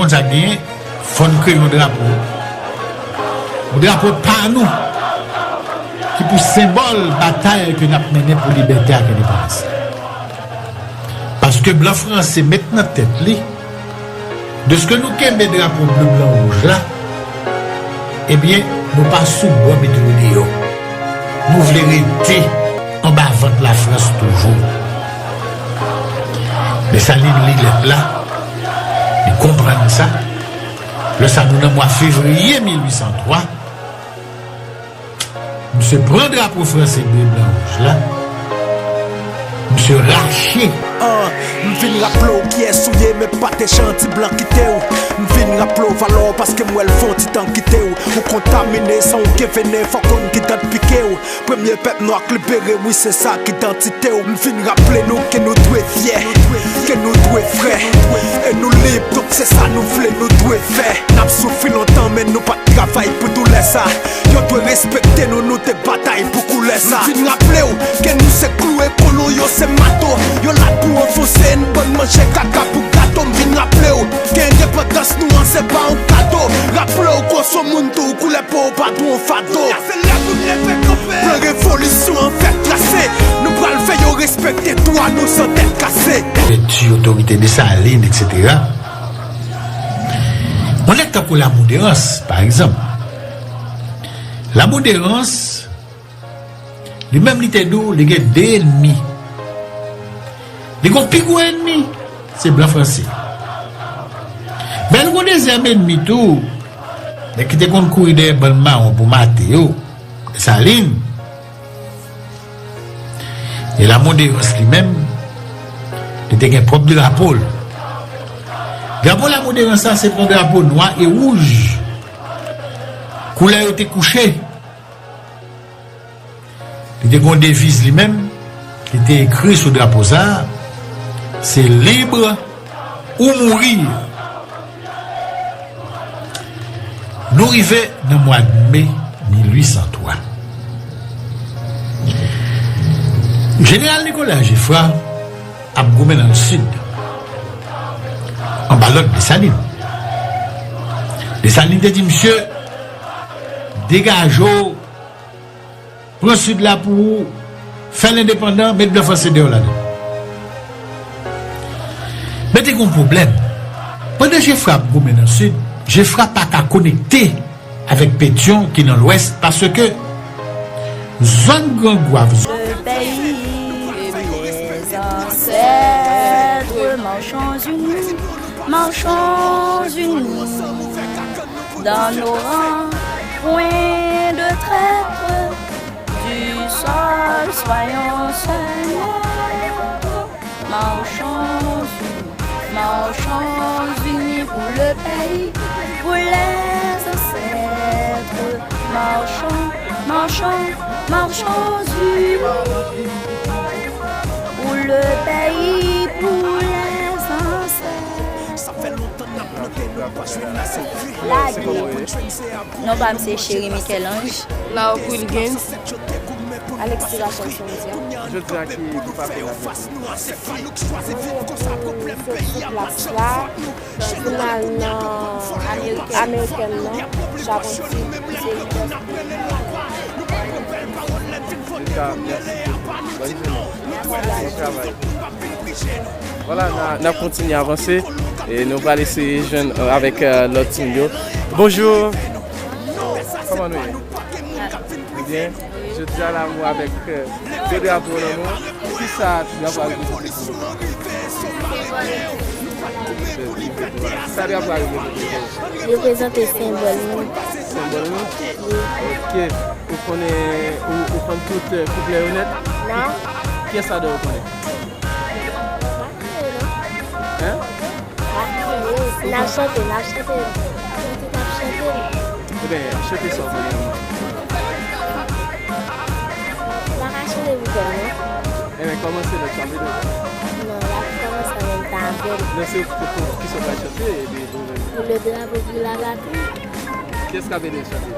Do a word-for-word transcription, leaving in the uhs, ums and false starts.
Konn sa k genyen, fò n kreye yon drapo. Yon drapo pa nou, ki pou senbòl batay ke n ap mennen pou libète ak endepandans la. Paske blan franse met nan tèt li, dèske nou kenbe drapo ble, blan, wouj la, ebyen, nou pa sou bò, mete yo deyò. Nou vle rete anba vant Lafrans toujou. Desalin li lèt la, li konprann sa. Lè sa nou nan mwa fevriye mil uit san twa, misye pran drapo franse ble, blan, wouj la, misye rache. An, m vin raple w kiyès ou ye, men pa te jan ti blan kite w. M vin raple w valè w paske m wè l fè yon ti tan kite w. Ou kontamine san w gen venen, fò konn ki dan t pike w. Premye pèp nwa k libere, wi, se sa k idantite w. M vin raple nou ke nou dwe fyè, ke nou dwe frè, e nou lib, donk se sa nou vle, nou dwe fè. N ap soufri lontan, men nou pa t travay pou doulè sa. Yo dwe respekte nou, nou te batay pou koulè sa. M vin raple w ke nou se klou e kolon, yo se mato. Yo la pou anfonse n, ban n manje kaka pou gato. M vin raple w ke endepandans nou an se pa yon kado. Raple w ke w se yon moun tou, koulè po w pa dwe yon fado. Plan revolisyon an fèk trase. Nou pral fè yo respekte dwa nou san tèt kase. Ti otorite Desalin, etsetera. Yon nèg tankou Lamoderans, pa egzanp. Lamoderans, li menm li te di w, li gen de enmi. Li gen yon pi gwo enmi, se blan franse. Men li gen yon dezyèm enmi tou, nèg ki te konn kouri dèyè bann mawon pou mate yo, Desalin. E Lamoderans li menm, li te gen pwòp drapo l. Drapo Lamoderans la, se te yon drapo nwa e wouj. Koulè yo te kouche. Li te gen yon deviz li menm, li te ekri sou drapo sa a, se libre ou mourir. Nou rive nan mwa me mil uit san twa. Jeneral Nicolas Geffrard ap goumen nan Sid, anba lòd Desalin. Desalin te di misye, degaje w, pran Sid la pou ou, fè l endepandan, met blan franse deyò ladan. Men te gen yon pwoblèm. Pandan Geffrard ap goumen nan Sid, Geffrard pa ka konekte avèk Petyon ki nan Lwès, paske zòn Gran Gwav, Le pays et mes ancêtres, marchons unis, marchons unis dans nos rangs, point de traîtres, du sol soyons seigneurs. Marchons unis, marchons unis pour le pays, pour les ancêtres. Marchons, marchons, marchons unis pour le pays, pour les ancêtres. Lage. Non pa m se Chérie Michel-Ange. Larock Wilgens. Alexis Rachel Cynthia. Jodi a ki, ki pa fè la fèt? Sou plas la, nan final nan Japon Sid, se Italy. Jodi a, mèsi. Bòn jounen. Bon travay. Vwala, n a, n ap kontinye avanse e nou pral eseye jwenn, euh, avèk, euh, lòt timoun yo. Bonjou. Kòman nou ye? Nou byen? Jodi a la, nou avèk, euh, de drapo nan men w. Kisa drapo a reprezante pou ou? Sa drapo a reprezante pou ou? Reprezante senbòl nou. Senbòl nou? Wi. Ok. Ou konnen, ou, ou konn tout, euh, kouplè yo nèt? Non. Kiyès ladan w ou konnen? Pa konnen, non. Hein? Pa konnen. N ap chante, n ap chante. Nou tout ap chante. Ebyen, chante sa w konnen. M pa ka chante pou kò m, non. Ebyen, kòmanse lòt chante, non? Non, l ap kòmanse an menm tan avè m. Non, se pou, pou, pou kisa w pral chante, epi pou menm. Pour le drapeau, pour la patrie. Kiyès k ap ede l chante?